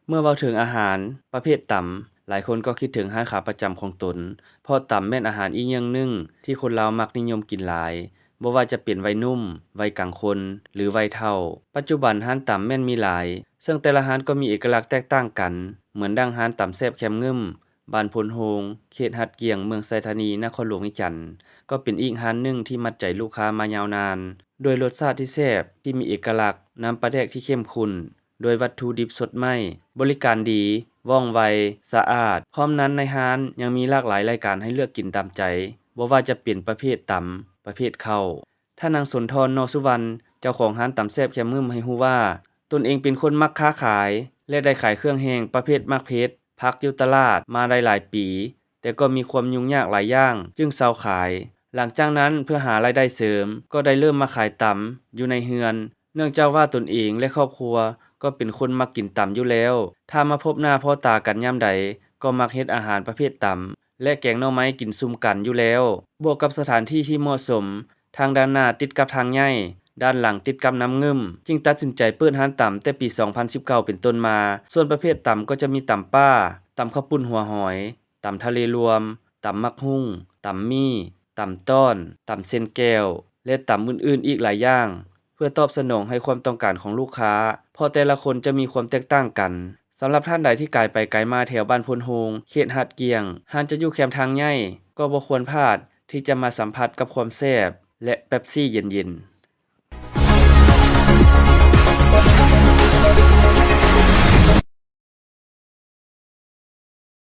ເມື່ອເວົ້າເຖິງອາຫານປະເພດຕຳ, ຫຼາຍຄົນກໍຄິດເຖິງຮ້ານຂາປະຈຳຂອງຕົນ, ເພາະຕຳແມ່ນອາຫານອີກຢ່າງໜຶ່ງທີ່ຄົນລາວມັກນິຍົມກິນຫຼາຍ, ບໍ່ວ່າຈະເປັນໄວໜຸ່ມ, ໄວກາງຄົນ ຫຼື ໄວເຖົ້າ. ປັດຈຸບັນຮ້ານຕຳແມ່ນມີຫຼາຍ, ເຊິ່ງແຕ່ລະຮ້ານກໍມີເອກະລັກແຕກຕ່າງກັນ, ເໝືອນດັ່ງຮ້ານຕຳແຊບແຄມງື່ມ ບ້ານໂພນໂຮງ, ເຂດຫາດກ້ຽງ, ເມືອງໄຊທານີ, ນະຄອນຫຼວງວຽງຈັນ, ກໍເປັນອີກຮ້ານໜຶ່ງທີ່ມັດໃຈລູກຄ້າມາຍາວນານ, ດ້ວຍລົດຊາດທີ່ແຊບ, ທີ່ມີເອກະລັກ, ນ້ຳປາແດກທີ່ເຂັ້ມຂຸ້ນ, ດ້ວຍວັດຖຸດິບສົດໃໝ່, ບໍລິການດີ, ວ່ອງໄວ, ສະອາດ. ພ້ອມນັ້ນໃນຮ້ານຍັງມີຫຼາກຫຼາຍລາຍການໃຫ້ເລືອກກິນຕາມໃຈ, ບໍ່ວ່າຈະເປັນປະເພດຕຳ, ປະເພດເຂົ້າ. ທ່ານນາງ ສົນທອນ ນໍສຸວັນ ເຈົ້າຂອງຮ້ານຕຳແຊບແຄມງື່ມໃຫ້ຮູ້ວ່າ, ຕົນເອງເປັນຄົນມັກຄ້າຂາຍ ແລະ ໄດ້ຂາຍເຄື່ອງແຫ້ງປະເພດໝາກເຜັດ, ຜັກຢູ່ຕະຫຼາດມາໄດ້ຫຼາຍປີ, ແຕ່ກໍມີຄວາມຫຍຸ້ງຍາກຫຼາຍຢ່າງຈຶ່ງເຊົາຂາຍ. ຫຼັງຈາກນັ້ນເພື່ອຫາລາຍໄດ້ເສີມ ກໍໄດ້ເລີ່ມມາຂາຍຕຳຢູ່ໃນເຮືອນ, ເນື່ອງຈາກວ່າຕົນເອງ ແລະ ຄອບຄົວກໍເປັນຄົນມັກກິນຕຳຢູ່ແລ້ວ. ຖ້າມາພົບໜ້າພໍ້ຕາກັນຍາມໃດ ກໍມັກເຮັດອາຫານປະເພດຕຳ ແລະ ແກງໜໍ່ໄມ້ກິນຊຸມກັນຢູ່ແລ້ວ. ບວກກັບສະຖານທີ່ທີ່ເໝາະສົມ, ທາງດ້ານໜ້າຕິດກັບທາງໃຫຍ່, ດ້ານຫຼັງຕິດກັບນ້ຳງື່ມ, ຈຶ່ງຕັດສິນໃຈເປີດຮ້ານຕຳແຕ່ປີສອງພັນສິບເກົ້າເປັນຕົ້ນມາ. ສ່ວນປະເພດຕຳກໍຈະມີຕຳປ່າ, ຕຳເຂົ້າປຸ້ນຫົວຫອຍ, ຕຳທະເລລວມ, ຕຳໝາກຫຸ່ງ, ຕຳໝີ່, ຕຳຕ້ອນ, ຕຳເຊັ່ນແກ້ວ ແລະ ຕຳອື່ນໆອີກຫຼາຍຢ່າງ ເພື່ອຕອບສະໜອງໃຫ້ຄວາມຕ້ອງການຂອງລູກຄ້າ, ເພາະແຕ່ລະຄົນຈະມີຄວາມແຕກຕ່າງກັນ. ສຳລັບທ່ານໃດທີ່ກາຍໄປກາຍມາແຖວບ້ານໂພນໂຮງ, ເຂດຫາດກ້ຽງ, ຮ້ານຈະຢູ່ແຄມທາງໃຫຍ່, ກໍບໍ່ຄວນພາດທີ່ຈະມາສຳຜັດກັບຄວາມແຊບ ແລະ ເປັບຊີເຢັນໆ.